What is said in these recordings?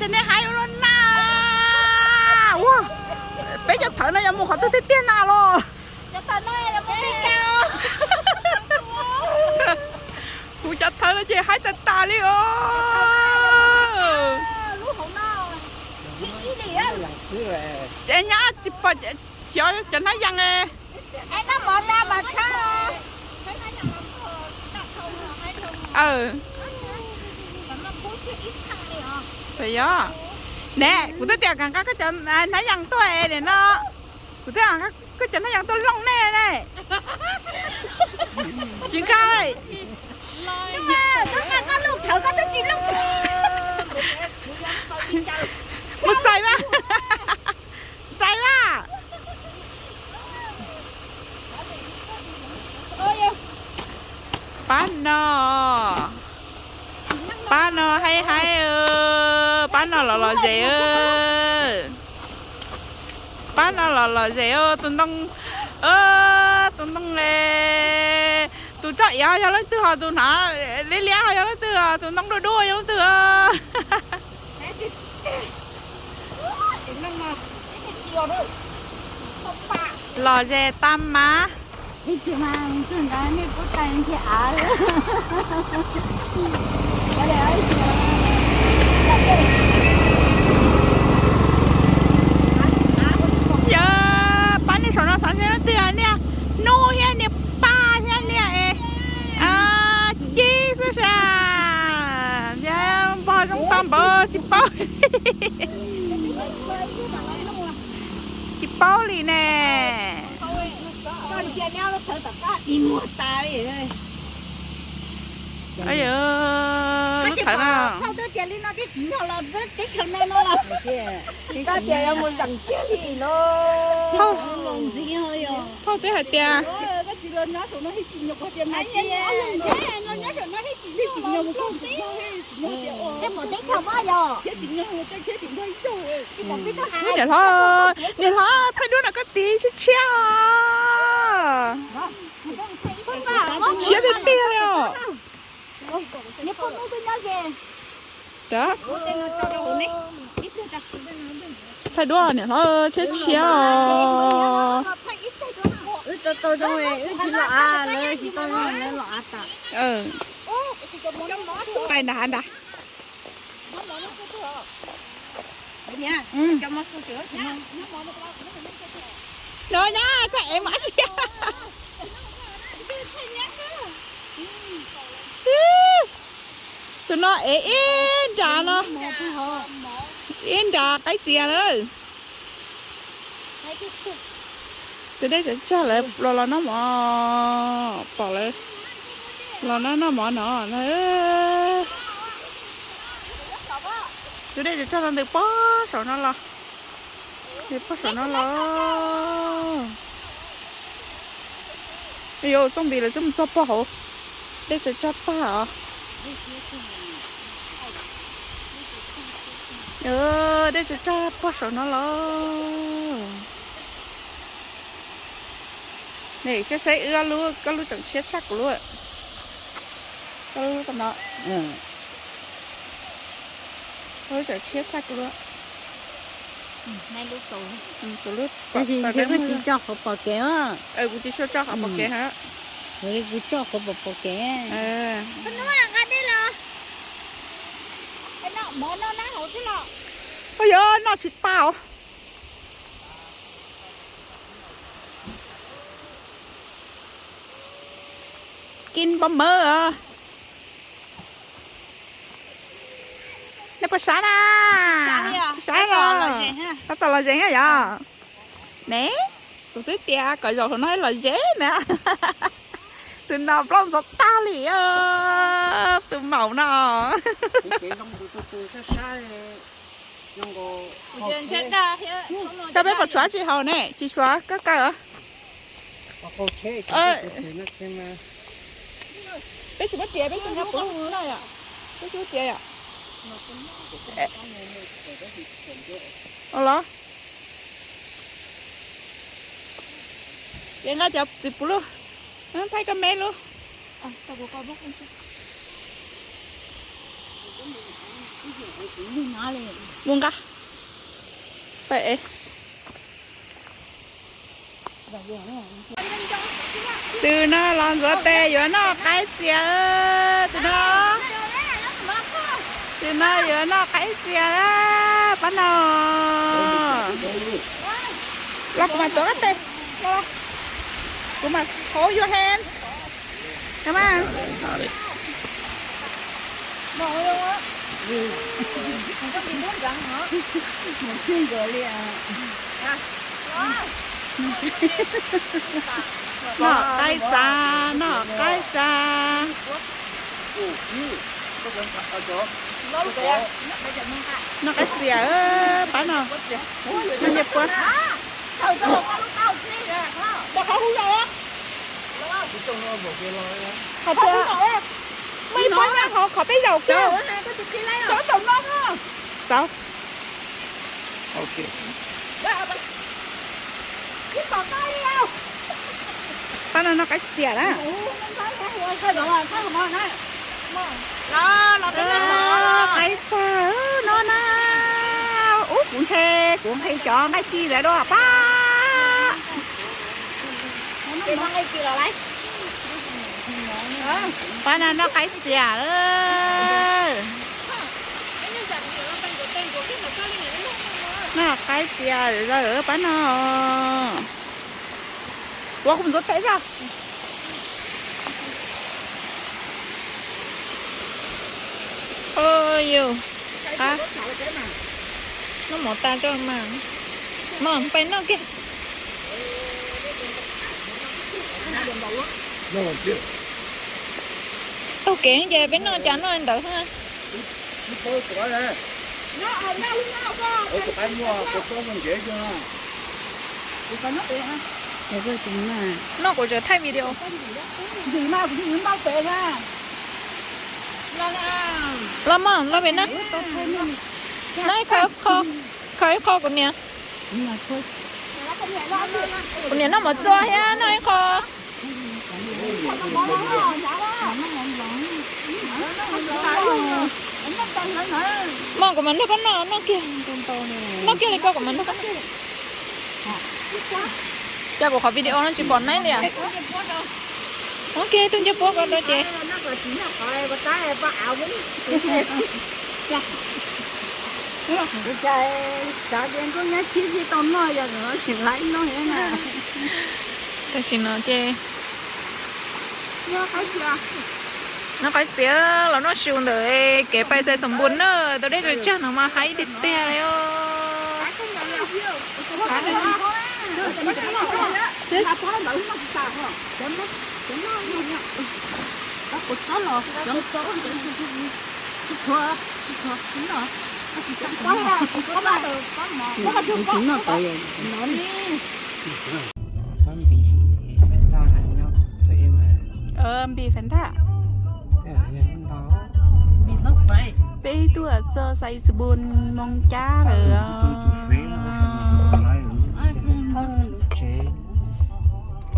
Nej haib ua luaj na. Ua, peb cov thawv no yuav mus qhov twg tiag tiag na los? Kuv cov thawv no ces haib tas tas li os. Ces nyab tsis pom, xyov cov hnab yas. Yog ne, kuv twb tias kom nqa koj cov hnab yas tuaj es nim no, kuv twb kom koj cov hnab yas tuaj looj nej ne. Tsis nqa li. Mus txais mas, txais mas. Pab no, pab no haib haib, pab no los lom zem. Pab no los lom zem tus ntoo, tus ntoo, tus toj iav yog leej twg, ho tus hnav liab liab ho yog leej twg, tus ntoo dub dub yog leej twg. Lom zem tas mas. Yog pab nej saum no xav ntshe leej twg, niag hnub thiab niag paj thiab niag es, cib xwb sas. Npog zoo tag npaum tsis paub, tsis paub li ne. Lub thawv no, phauj twb hais tias, niam hlob, niam hlob thaij duab no koj tis tshiab tshiab os. Tshiab tiag tiag li os. Thaij duab niam hlob, tshiab tshiab os. Pais nrad nrad. No nyab, koj ev mov xiab. Tus no ev ib nrad no, ib nrad qaib txias lawm. Tus dej tsaws tsag lawv los los noj mov, pom lawv los noj noj mov no. Tus dej tsaws tsag no ntws pog saum no los, ntws pog saum no los. Yus txooj npis lawv twb mus txog pog hauv, dej tsaws tsag tag os. Dej tsaws tsag pog saum no los. Koj saib wb ob lub, koj lub tseem tshiab tshaj kuv lub. Koj lub no, koj lub tseem tshiab tshaj kuv lub. Tab sis ntshe koj tsis tso qhov pom kev os. Kuv tsis tshua tso qhov pom kev hab. Kuv tso qhov pom pom kev. Ua yog noj tsis tau. Kim npau mawv os. Nej puas sab na? Sab los, tab tom los zeeg yom. Ne, kuv twb tias kom zaum hauv no los zeeg na. Tus no plaub ntxov tag li, tus maum no. Sab peb puas tshuav tsis haus ne, tsis tshuav kab kaw. Peb tsis muab riam, peb tsis nyob kuv lub no yom. Peb tsis muab riam yom. Los, ces nqa cov txiv puv lub, thaij koj me lub. Mus nqa. Peb. Tus no los ntxuav tes yuav noj qaib txias. Tus no, tus no yuav noj qaib txias pab no. Los kuv mam tuav koj tes. Kuv mam hold your hand. Come on. Noj qaib txias, noj qaib txias. Noj qaib txias pab no. Noj ncej puab. Muaj ib pob nyob hauv qhov peb zaum xwb. Xauv tau no. Xauv. Pab no noj qaib txias na. Qaib txias no na. Ub, kuv ntshe kuv nqhis cov nqaij ci lawm dua pab. Pab no noj qaib txias. Noj qaib txias lawm pab no. Ua kuv ntxuav tes zog. Oj yus, qab, noj mov tas coj mas, no peb noj kiag. Taug kev ces peb noj cas noj li ntawd. Noj kuv tseem thaij video. Los mog, los pem na. Noj ib qho, kho ib qho kuv niam. Kuv niam noj mov txua thiab noj ib qho. Mog, kuv mam nrog koj noj, noj kiag. Noj kiag li ko kuv mam nrog koj noj. Cas kuv qhov video no tsis pom neb li as? Ua ke tus ncej puab ko rau ces. Tam sim no ces noj qaib txias los noj su ntawm kev pais Xais Xoom Npus na, tau dej tsawg tsawg no mas haib tiag tiag li os. Npis Fanta. Peb tuaj txog Xais Xoom Npus Moos Cab lawm.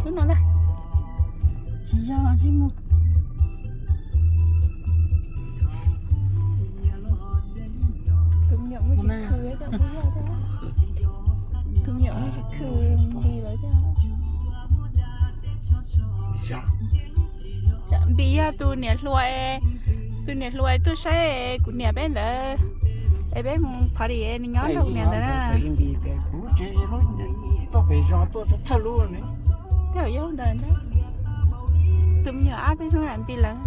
Lub no ntag. Tus me nyuam muaj tsis khw, tus me nyuam muaj tsis khw Npis lawm thiab. Npis yog tus niam hluas, tus niam hluas tuaj saib kuv niam peb ntawd, es peb mus party nws nyob nrog kuv niam ntawd na. Tej zaum yog ntawd ntag. Tus me nyuam ab tej hnub Npis lawm.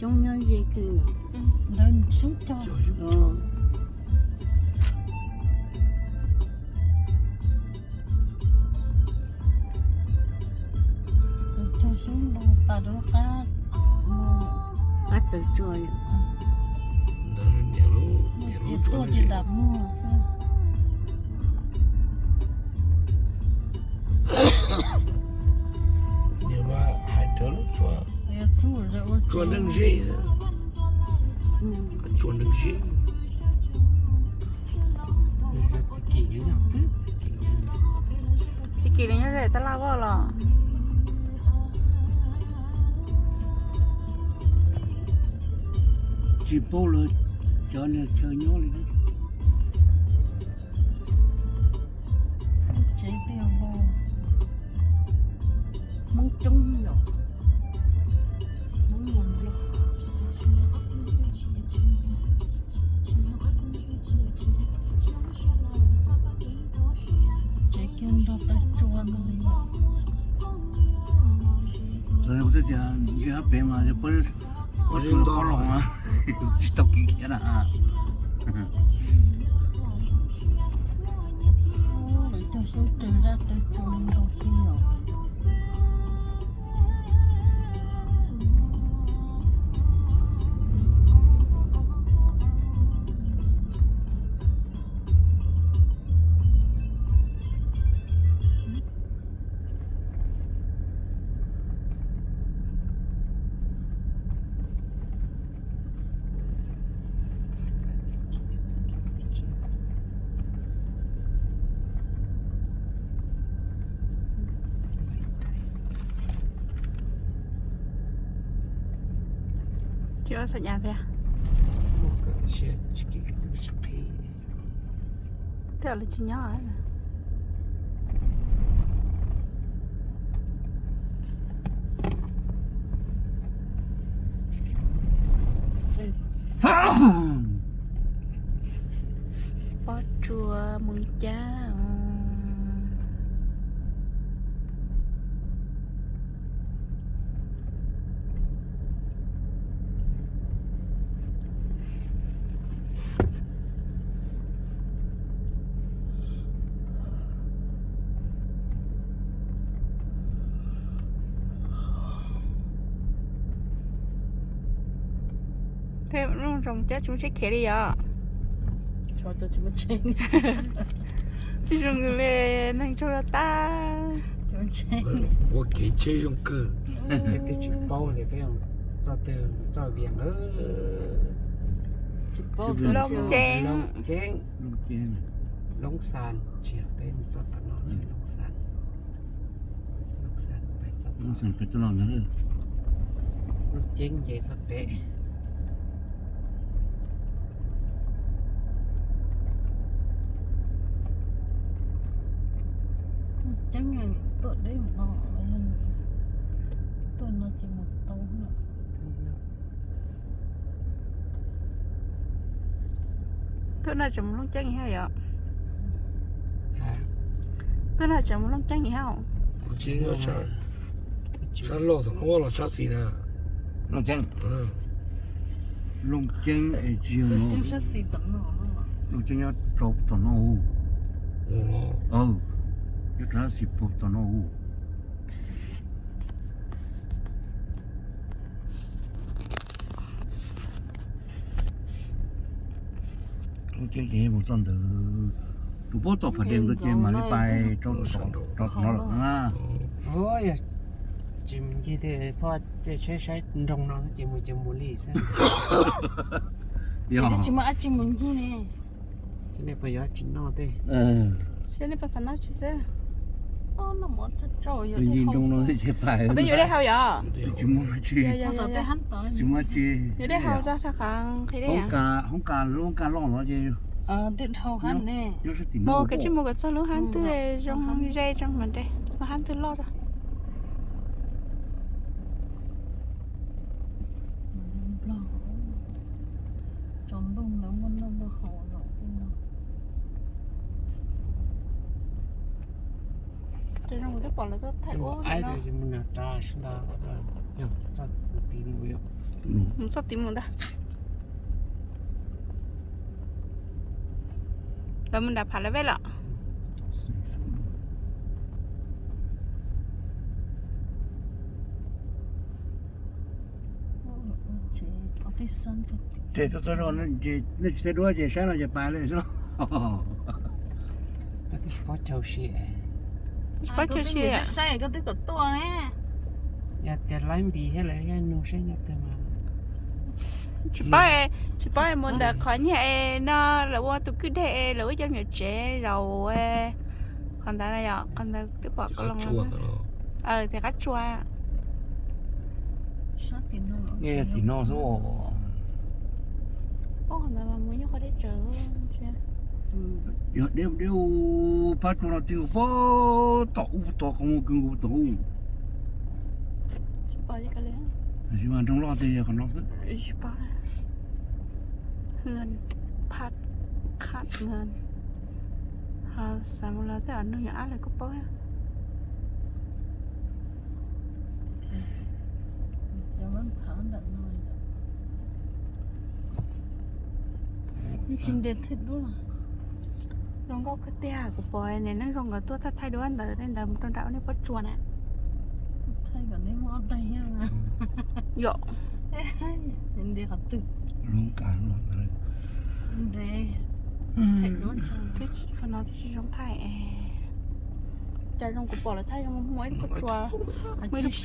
Xyoob nyob ze kawg. Ntawd xyoob cog. Cog xyoob ntoo tas rau qab, qab taws tsua. Ntawd niam lub Tuaj ces dam muag xwb. Nws mas hais rawv lub tsua, tsua neeg ze xwb. Tsua neeg ze. Txiv Kim li nyob ze tab laj voj los. Tsis paub lawv cov niag chaw nyob li. Tsev tiag, Hmoob coob yom. Hmoob Nplog. Tsev kiag nrog tau tsua ntawd li. Txawm tias ntshe hab pem mas pab, pab tsua pab los mas tsis tau kev khiav na. Lawv cog xyoob rwg zaj tawg tsua ntau kiag os. Tsis ua xav nyas tiag. Tej lawv tsis nyob. Pob tsuas Moos Cab. Tej lub zoo cab tsis muaj tsheb khiav li yom? Tsis zoo li neeg tsaug zog tag. Ua kev tsheb zoo kawg. Peb twb tsis paub li, peb txoj twg txoj Vias, Looj Ceeb, Looj Xas, tsis yog, peb mus txoj tom no, Looj Xas, Looj Xas pem txoj no, Looj Ceeb ces txoj pem. Ceeb tuaj deb no, tuaj no ces mus tau. Tuaj no tseem mus Looj Ceeb thiab yom? Tuaj no tseem mus Looj Ceeb thiab? Sab laug tom no los sab xis na. Looj Ceeb. Looj Ceeb es tsis yog no. Looj Ceeb nyob rau tom no. Nyob rau sab xis puag tom no. Looj Ceeb ces mus txoj ntawd, tus puab tom Phav Dees ntawd ces mam li pais rau tom no lawm na. Yog tsis mus ncig tej phoj caij tsheb saib nroog no xwb ces mus ces mus li xwb. Yog tsis muaj dab tsi mus ncig ne. Nej puas yuav tsis noj tej? Seb nej puas xav noj tsis xwb. Ncig nroog no ces pais. Peb yuav dej haus yom? Tsis muaj dab tsi. Tsis muaj dab tsi. Yuav dej haus tso, hoob kas, hoob kas loj no ces nyob sab tim no. Mus koj tsis mus kom txog lub hab twg zoo ze zoo mas de, lub hab twg loj tso. Ces zoo twb pom lawv tuaj thaij ub no. Mus txoj tid mus ntag. Lawv mus nram Phav Las Vej lawm. Ces tuaj txog no, nej tsis tau duab ces saib no ces pas li xwb. Koj twb tsis paub chaw si. Tsis paub chaw si. Saib koj twb kom tuaj ne. Yog tias laib npis thiab lawv nug saib nyob twg mas. Tsis paub, tsis paub mus ntawm qhov nyiaj es no lawv ua tus kwj deg es lawv ua cov me nyuam tsev zaum qhov ntawd na yom, qhov ntawd twb pom qhov loo. Tias qab tsua. Tim no xwb. Yog deb deb, pab tsua no twb pab tom ub tog, qhov muag kws nkaus tom ub. Tsis mas nroog loj tiag yog qhov no xwb. Hwj, phab khab, ho xav mus los tej nug nyuam ab lawv kuj paub. Zoo nkauj kawg tiag, kuv pom niam neej zoo nkawd tuaj thaij thaij duab ntawd tej ntawd mus rau nram nej pob tsuas na. Yom. Qhov no twb tsis zoo thaij. Cas zoo kuv pom lawv thaij zoo muaj ib lub pob tsuas, muaj ib lub tsuas.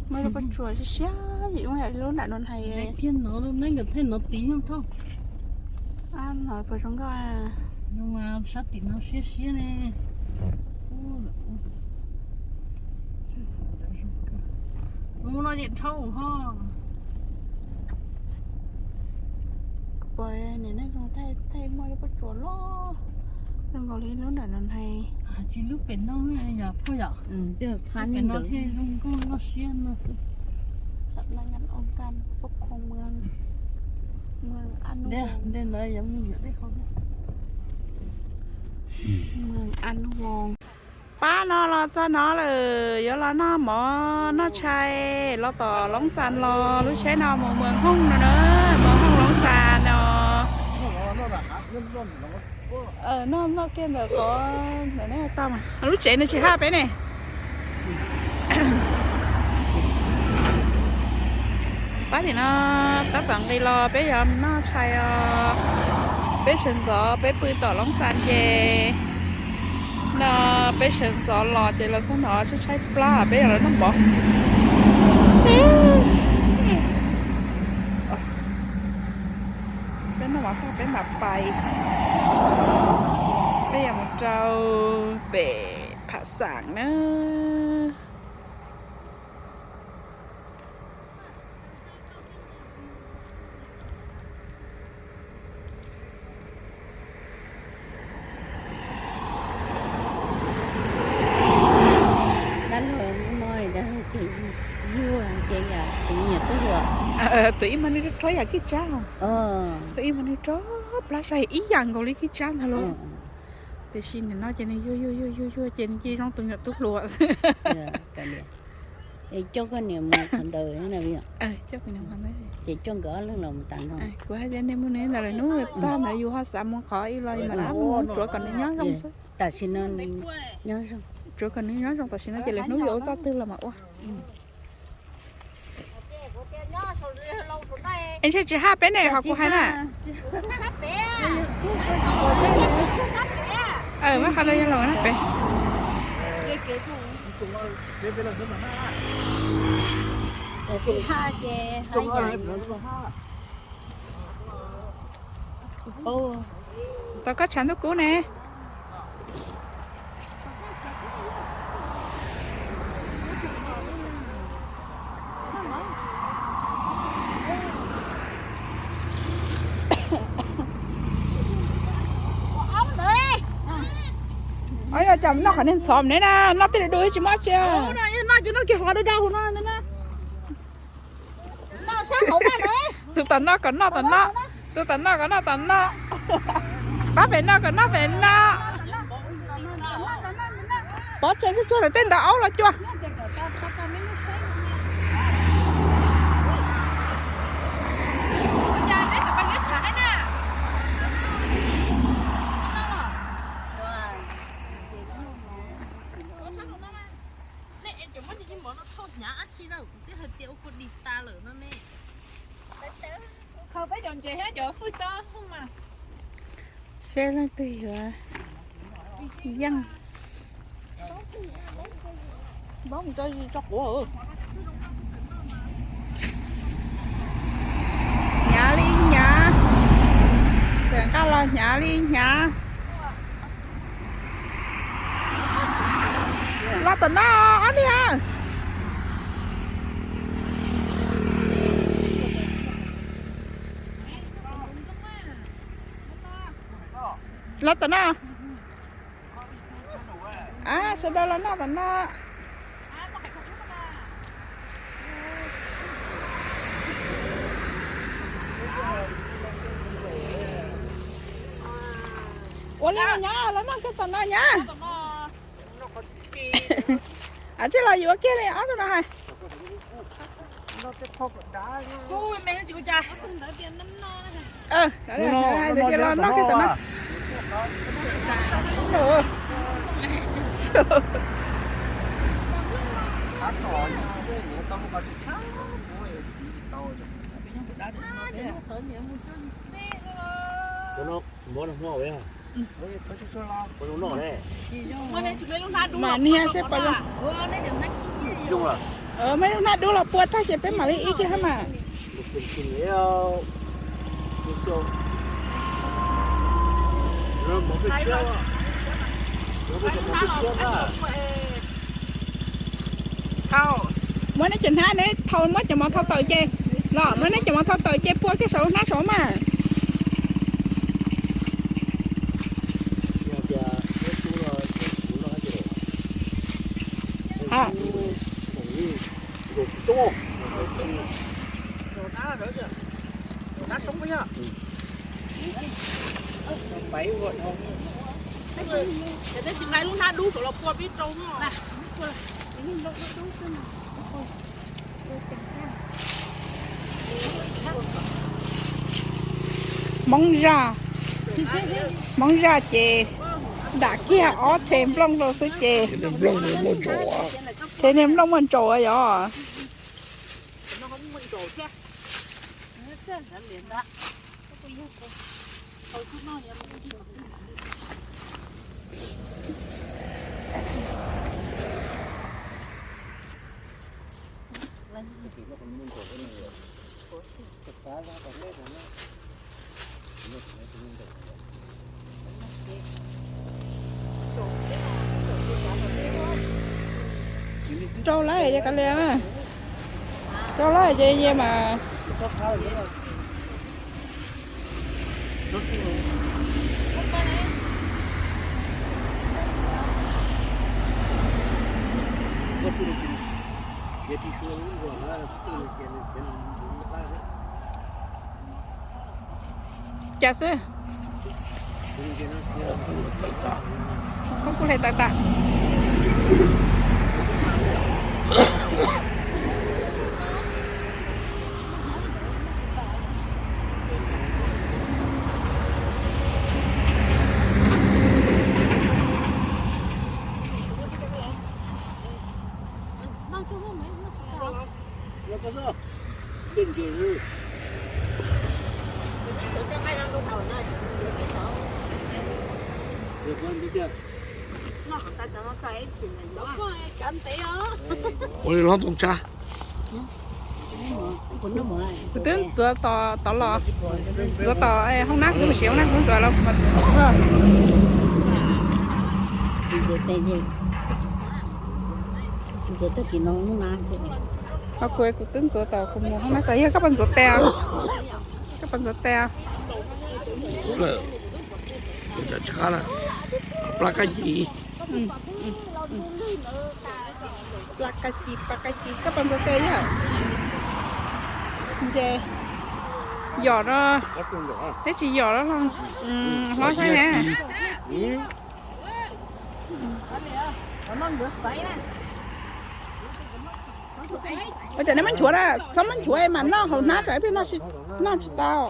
Muaj ib lub pob tsuas siab siab yim ua lub nram no hais. Kiag no, nkawd thaij no tid. No puas zoo nkauj? Sab tim no siab siab ne. Mus no ces dhau ho. Pom niam neej zoo thaij muaj lub pob tsuas loj, zoo nkaus li lub nram no hais. Tsis lub pem no yog phauj yom? Pem no thiaj zoo nkauj loj siab no xwb. Mus, mus, mus, mus. Pab no los txog no lawm, yuav los noj mov noj tshais los tom Loob Xas los lub tsheb no mus Moos Hooj no na, Moos Hooj Loob Xas no. Noj noj kiag ntawm qhov ntawm ne tau mas lub tsev no tsis haj peb ne. Pab tim no tab tom nqis los peb yuav noj tshais os. Peb sawv ntxov peb pw tom Loob Xas ces no peb sawv ntxov los ces los txog no tshaib tshaib plab peb yuav los noj mov. Peb noj mov tag peb mam pais, peb yuav mus rau pem Phav Xaam na. Dab laug no ces yuag ces yog tus me nyuam tub hluas. Tus ib mas nws rog rog yam kib tsab. Tus ib mas nws rog plab saib ib yam nkaus li kib tsab ntag lauj. Tiam sis nim no ces nws yuag yuag yuag yuag yuag ces nws cia zoo tus me nyuam tub hluas. Es coj koj niam mus qhov ntawd na. Ces coj nkawd ob leeg los mus tas no. Kuv hais tias nej mus neb ntawd lawm hnub tag ntawd yus ho xav mus qhov ib los mas mus tsuav kom nws nyob zoo xwb. Tam sim no nyob zoo. Tsuav kom nws nyob zoo tam sim no ces lawm hnub yuav ua txoj twg los mas ua. Es ntshe tsis haj peb ne qhov kuv hais na. Mas qhov no yog los na peb. Tau koj tshav ntuj kub ne. Yog cov noj qhov niag ntxhov ne na, noj tej du tsis mob tsi. Tus tom noj kom noj tom noj, tus tom noj kom noj tom noj, pab pem noj kom noj pem noj. Pov tseg tsuag tsuag lawm tej ntawd aub los cua. Ib mov no thauj hnyav dab tsi lawm, kuv twb hais tias ua kua dis tas lawm no ne. Khaws peb cov ntses thiab cov fwj txob mas. Seb leej twg yuav yeej. Npab mus tso zis tso quav. Hnyav li hnyav, tseem nqa los hnyav li hnyav. Los tom no, ob niag. Los tom no. Sawv daws los noj tom no. Ua li no nyab, los noj kiag tom no nyab. Ab, tsis los yuav kiag li ob tug no hais. Tias los noj kiag tom no. Mas niag seb pom zoo. Muaj ib lub hnab dub los pua tag ces peb mam li ib kiag hab mas. Muab neb cov hnab, neb thau, muab cov mov thau tawm ces, los muab neb cov mov thau tawm ces pua kiag saum lub hnab saud mas. Tsis nqa lub hnab dub saum los pua peb rau no. Hmoob zaj, Hmoob zaj ces dam kiag ob rhe nplooj rau xwb ces. Rhe niag nplooj muaj ntsaum yog. Rau lawm ces kav liam, rau lawm ces mas. Cas xwb. Koj kuj hle tawv tas. Ua li los txoos tsa. Kuv twb ntxuav tod los, ntxuav tod hoob nab, kuv mus siv hoob nab kuv ntxuav los. Kuv, kuv twb ntxuav tod kuv mus hoob nab tod, yog koj puas ntxuav tes? Koj puas ntxuav tes? Plab kab ci. Plab kab ci, plab kab ci, koj puas ntxuav tes yog? Ntses yom no, neb tsis yom no los hlob saib na. Ua cas neb muab nchuav na, txhob muab nchuav mas noj hauv hnab tsam ib pliag noj tsis tau.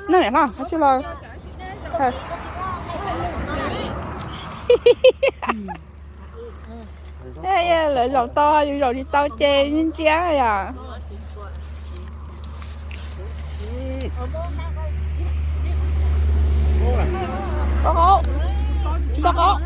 No niam hlob, tsis los. Lawv zaum tau, yus zaum tsis tau ces ntsia yom. Tsis tau qab.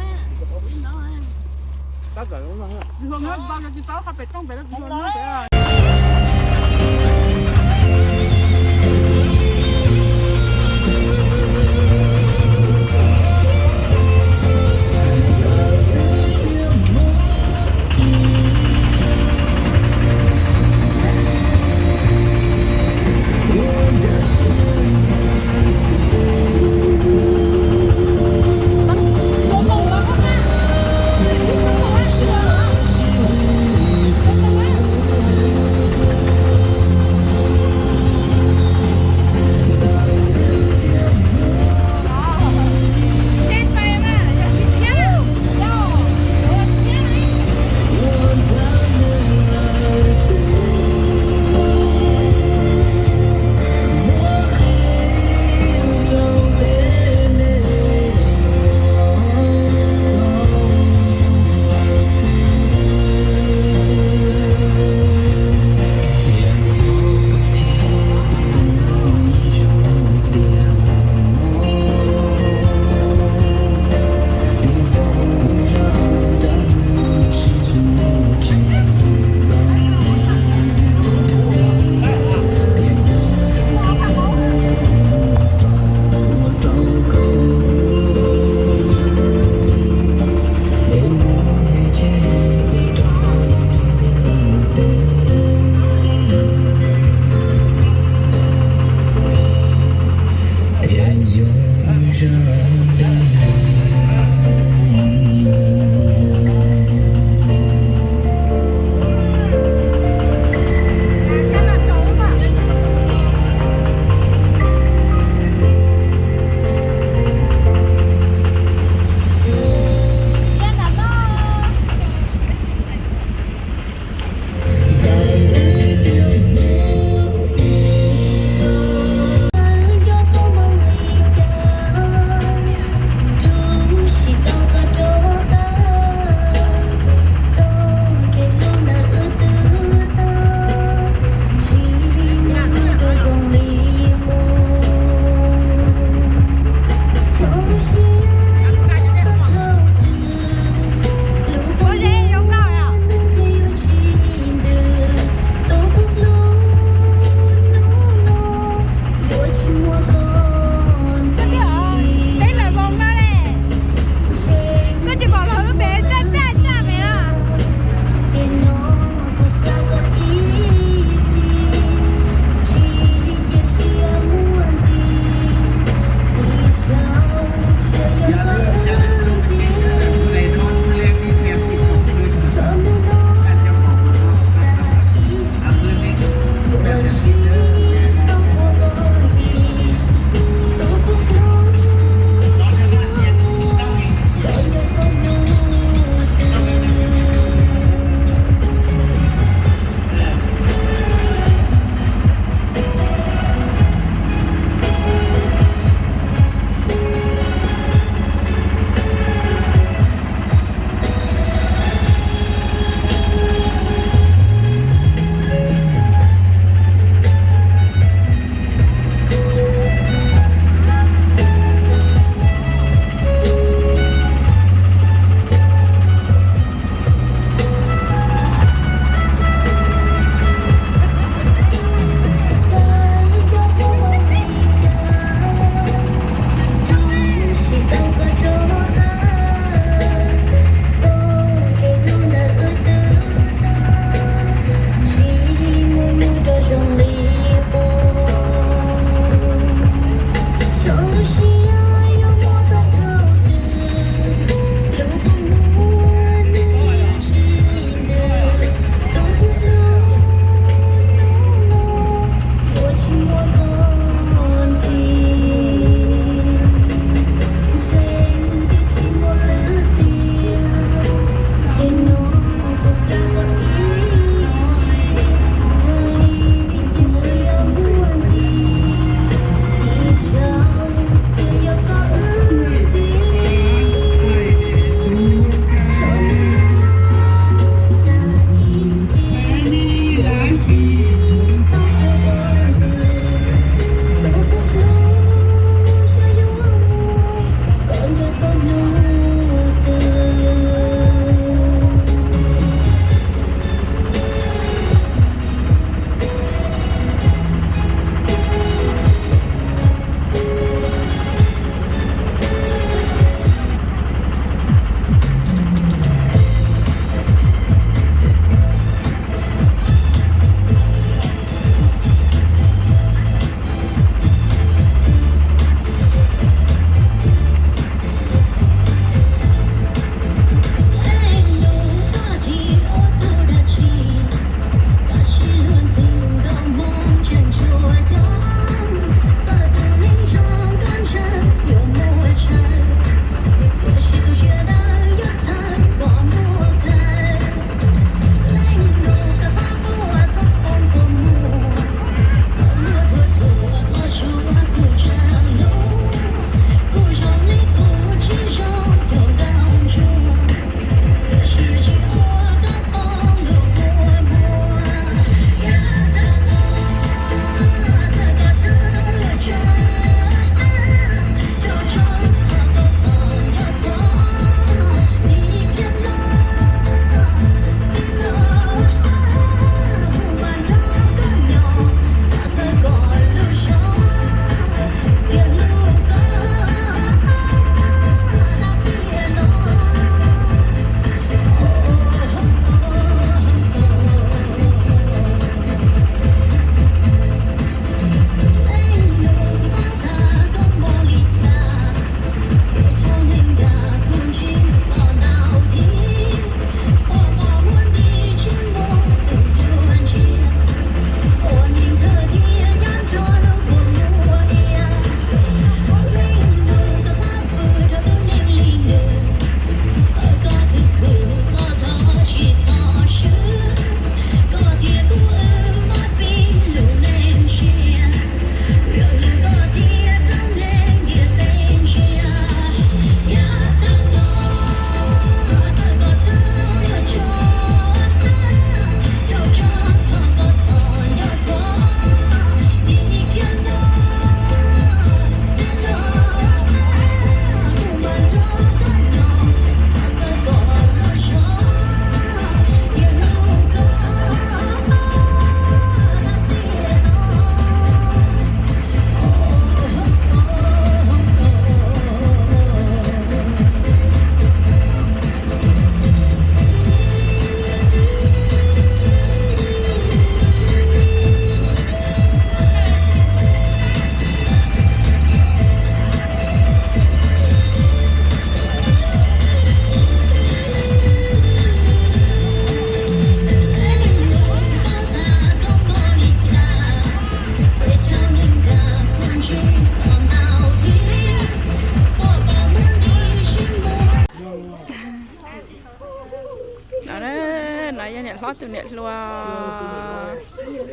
Tus niam hluas, niam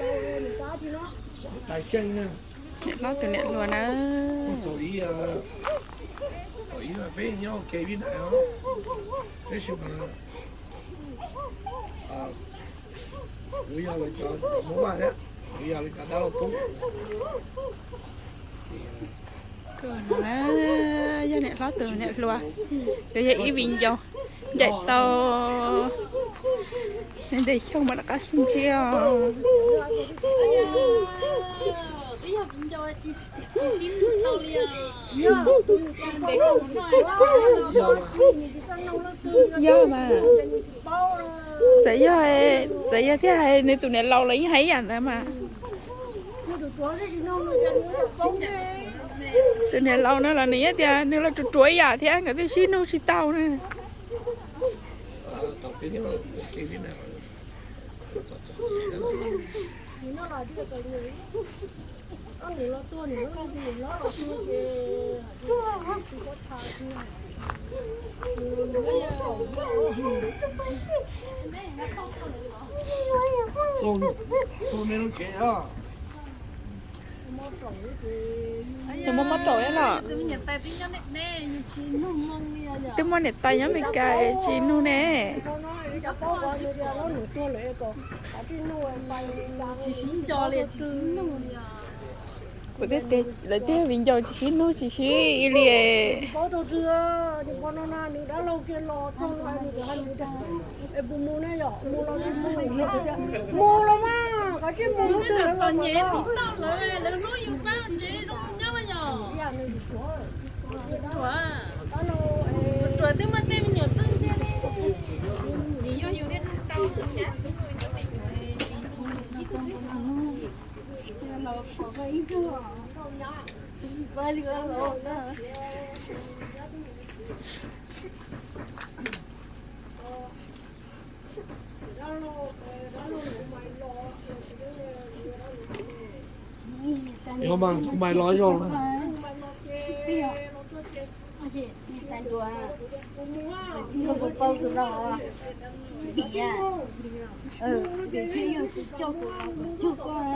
hlob tus niam hluas na. Yog niam hlob tus niam hluas, yog ib viv ncaus ncaim tau ntev xyoo mas rov qab sib ntsib os. Yog mas, txawm yog, txawm yog thiaj hais nws tus niam laus los yeej hais ib yam ntawd mas. Tus niam laus no los nws yeej tias nws los ruam ruam ib yam thiab nkawd twb sib nug tsis tau na. Nws muaj mob raum los? Twb muaj niam tais nyob Meskas tsis nug ne. Kuv thiaj tias lawv twb viv ncaus tsis sib nug tsis sib li. Mus los mas, koj tsis mus lub twg lawv los mas. Ruam twb muaj tej me nyuam txwj cia li. Yog yus thiaj tau tus nyab tus me nyuam. Yog mas, tus mais los zoo. Koj puas paub tus no? Vim, vim thiaj yog tus coj kuv los kuv cug koj.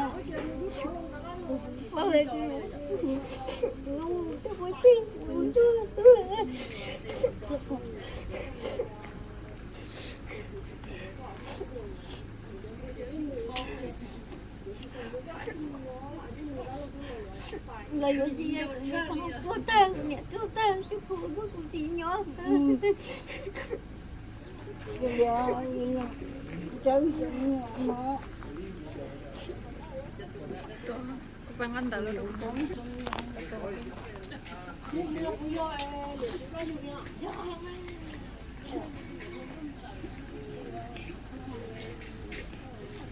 Kuv tsis paub, kuv coj kuv tij kuv cug. Los yuav tsis, kuv niam tuag tag, kuv niam tuag tag, tsis pom kuv txiv nyob.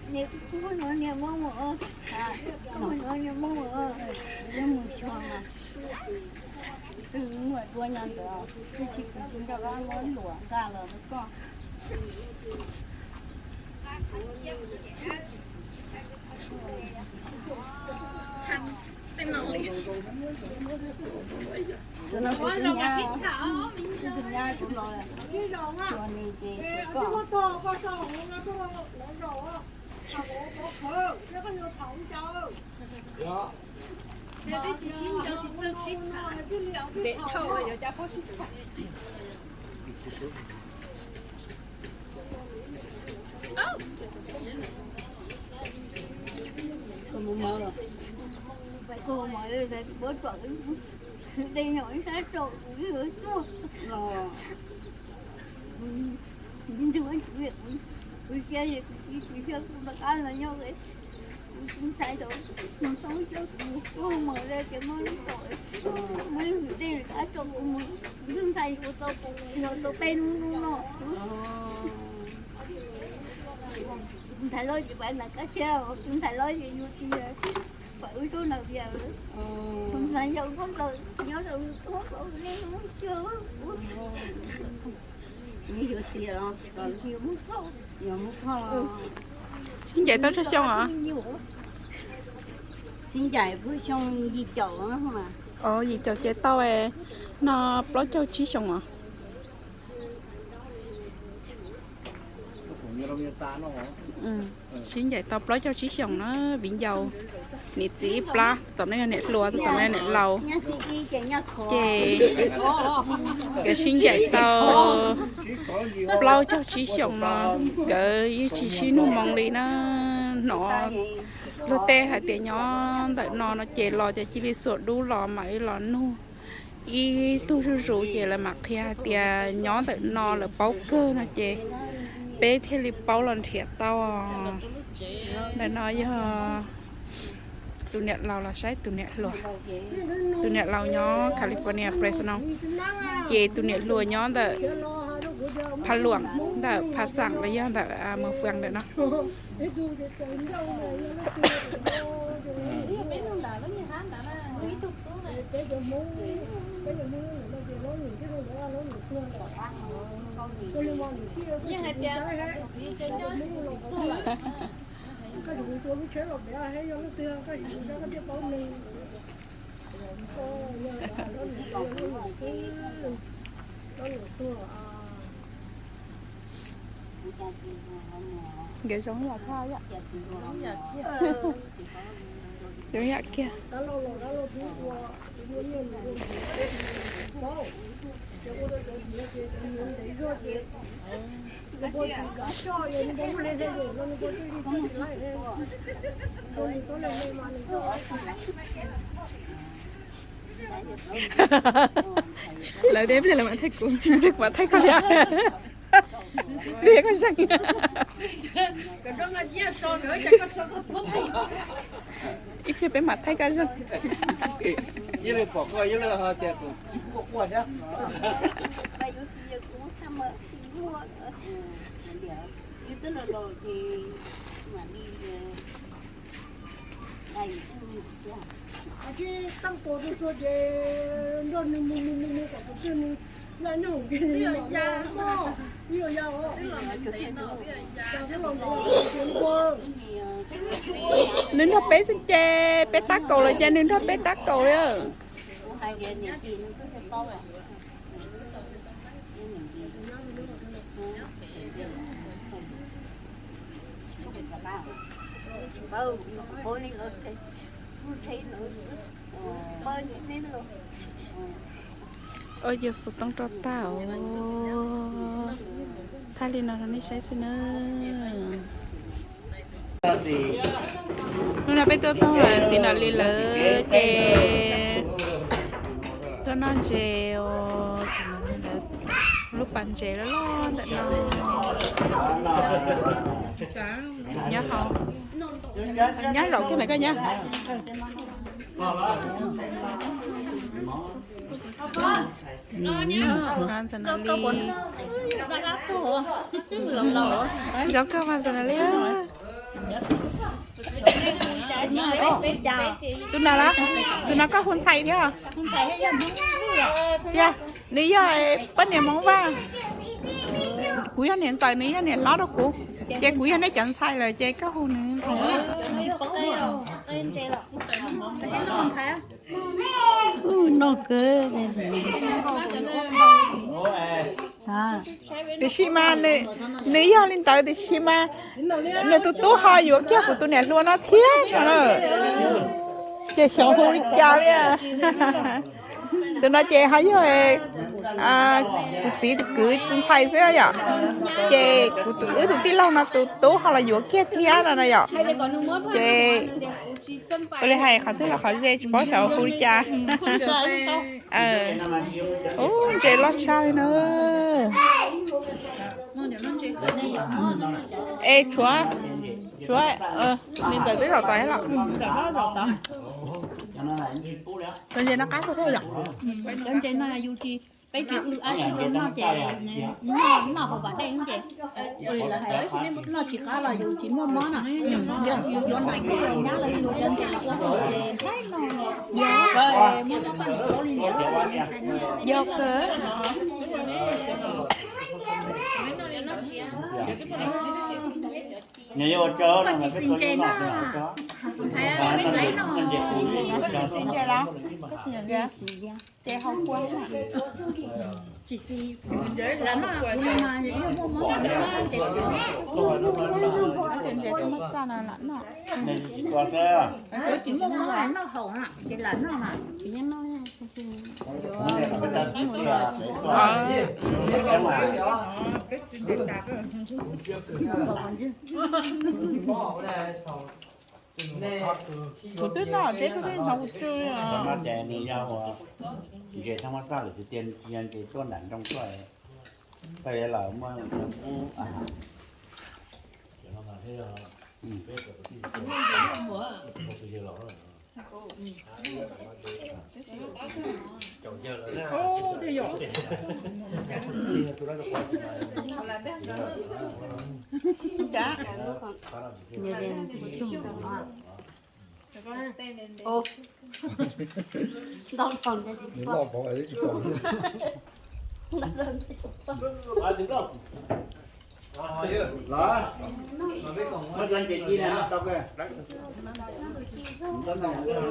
Niam, kuv no niam muab mus, kuv no niam muab mus, yuav mus xyuas mas. Twb muaj duab nyob ntawd, tab sis kuv tsis nco qab muab luam nqa los rau koj. Xwb no kuv tsis nyab, kuv tsis nyab kuv los xyuas nws ces koj. Koj mus mov los? Koj mus mov, muab tsom tej nyom ib sab tso kuv tuaj. Ntxhw, kuv cia kuv tsis tsis siab kuv rov qab los nyob, kuv tus ntxhais tau mus tau xyov kuv mus kuj mus li ces muab tsom, muab tej rov qab tso kuv mus, kuv tus ntxhais yuav tau, yuav tau peb hnub no. Tus ntxhais loj ces pab ntawd kab siab, tus ntxhais loj ces yuav tsis pab wb tuaj ntawm Vias. Tus ntxhais yau nyob ntawd, nyob ntawd tuaj pab wb nej hnub xyoo. Nws yuav txiv los yuav mus kho, yuav mus kho. Sib ncaim tau tsawg xyoo os? Sib ncaim puag xyoo yim caum. Yim caum ces tau no plaub caug tsib xyoo os. Sib ncaim tau plaub caug tsib xyoos na, viv ncaus, niam txiv ib plab, tus tom no yog niam hluas, tus tom no yog niam laus. Ces nkawd sib ncaim tau plaub caug tsib xyoos no, nkawd yeej tsis sib nug moo li na. Hnov luag tej hais tias nyob ntawm no no ces los ces cia li xuas dub los mam li los nug ib tug zuj zus ces lawv mam qhia hais tias nyob ntawm no lawv paub kawg no ces peb thiaj li paub los nrhiav tau. Ntawm no yog tus niam laus los saib tus niam hluas. Tus niam laus nyob California, Fresno, ces tus niam hluas nyob ntawm Pha Luam, ntawm Pha Xam los yog ntawm Mos Fam ntawm no. Nkawd zoo yam thaj, zoo yam kiag. Lawv deb pliag lawv mam thaij kuv, pliag kuv mam thaij koj thiab. Pliag koj zeeg. Ib pliag peb mam thaij koj zeeg. Ib leeg pom koj ib leeg ho tias kuv quaj quaj thiab. Nws nrog peb xwb ces peb tab kaum lawm ces nws nrog peb tab kaum li. Ua yus xov tooj rau tag os. Thaij li no rau nej saib xwb na. Hnub no peb tuaj toog txiv Nom Lis lawv ces tuaj noj ntses os. Lub pas ntses loj loj ntawm no. Nyob hauv, nyob zaum kiag ntawm koj nyob. Ntxawm Nom Lis. Zoo kawg mas Ntxawm Nom Lis. Tus no las, tus no koj hu ntxhais thiab? Yog, nws yog poj niam Hmoob Vaj. Kuv yog niam ntxawm, nws yog niam hlob rau kuv. Ces kuv yog nej cov ntxhais lawm ces koj hu nws ntxhais. Noj kawg. Tiam sis mas nws yog li ntawd tiam sis mas nws tus tub ho yuav kiag kuv tus niam hluas no thiab no na. Ces xyov hu li cas li. Tus no ces ho yog kuv txiv tus kwv tus ntxhais xwb yom. Ces kuv tus, wb tus tij laug no tus tub ho los yuav kiag thiab no na yom. Ces ua li hais qhov twg los qhov ze tsis paub xyov hu li cas. Ub, ntses loj tshaj li na. Es tshuav, tshuav, nws ntawd twb zaum tod los. Cov ntses no qab kawg thiab yom. Cov ntses no yus tsis, peb tsis wb ab tsi rau noj ces noj hauv pas dej ces, lawv hais noj tsis qab los yus tsis muaj mob na. Yus yuav nais koj nyab los yus cov ntses los ua hauv ces nthaib no. Yog, muaj mob koj nws paub li niam. Yog kawg. Koj tsis xis ntses na. Koj tsis xis ntses los? Ces hau kua. Tsis xis, lam noj kuv no mas yog muaj mob no ces, ces tsis muaj xaj no lam noj. Kuv tsis muaj mob noj haus ces lam noj mas. Kuv twb noj teb koj twb hnov kuv tsw li os. Ces nws yog ua ntses thaj mab xaj lawm tiag tiag, tsis yog ntses tuaj nram nroog tuaj. Tau los muaj ub a.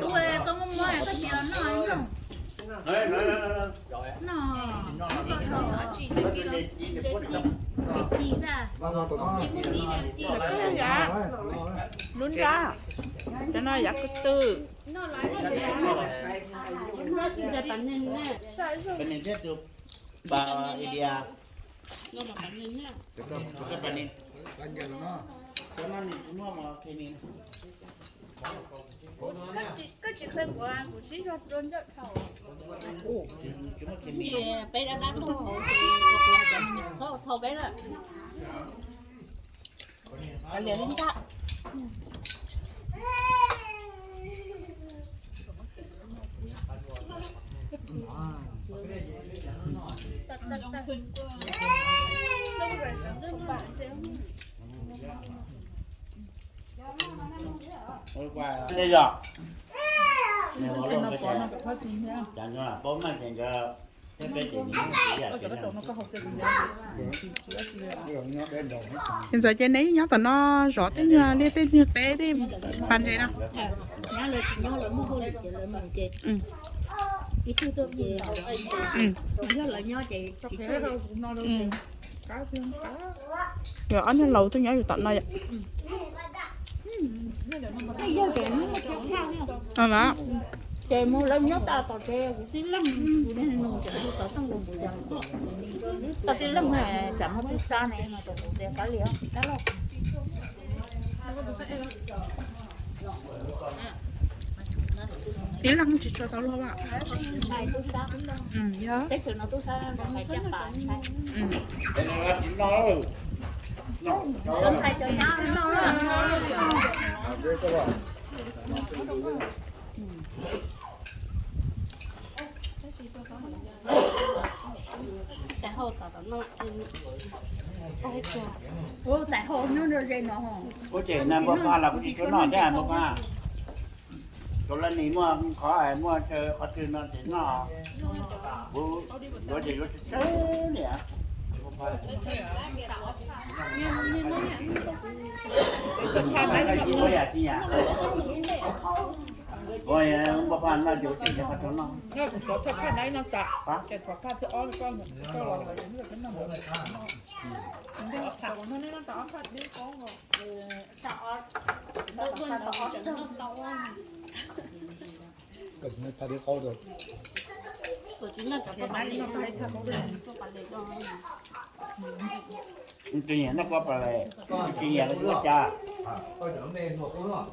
Tub, koj muaj mob koj cia noj. Lub nrab, cov no yav ko tw. Koj tsis qhia kuv, kuv sib zog rau ncauj dhau. Peb dab dab tuaj hauv ces ua kuv hais tias txhob ua thau peb lawm. Kav liam li ntaj. Tej yog paub meej ces nkawd thiab peb ces Ces ntxawm ces neb nyob tom no zov tej nyuag liaj tej nyuag teb tej pas ntses no. Yog ob niag laus tuaj nyob yus tom no yom. Ces mus lawv nyob tas tom tsev kuv tib leeg, kuv tib leeg tsam muaj tub sab ne no rau kuv tias kab li kab loj. Tib leeg tsis tshua tau luag. Yog teb chaws no tub sab ntxhais caj pas ntshai. Ua ces npaj paj los kuv tsis tshua noj thiab npaj paj. Rau lawv nim muaj qhov muaj chaw qhov twg no ces noj. Kuv yuav ces yuav tsawg tsawg li. Npaj paj noj ces kuv tsis noj qhov rau noj. Tsis nyiam noj kua pas les, tsis nyiam los ua cas. Nyob zoo los.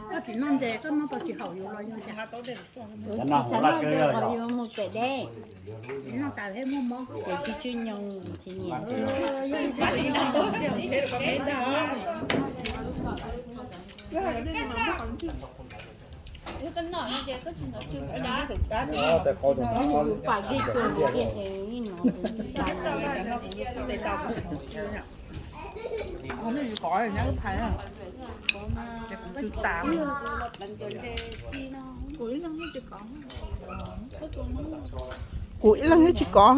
Koj tsis noj ntses, koj noj tau tsis haum yus los yog cas? Cov no hauv laj kawg yog yus mus pem deb, noj tas peb muaj mob ces tsis tsw nyoos tsis nyiam. Yog li ntawd, yog li ntawd, yog li ntawd, Kuv ib leeg yeej tsis kov.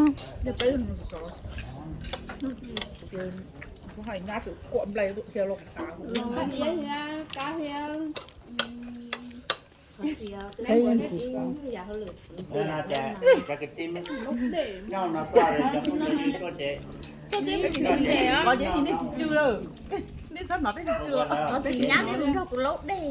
Koj tsis nyab, nej mus nrog kuv laub dej.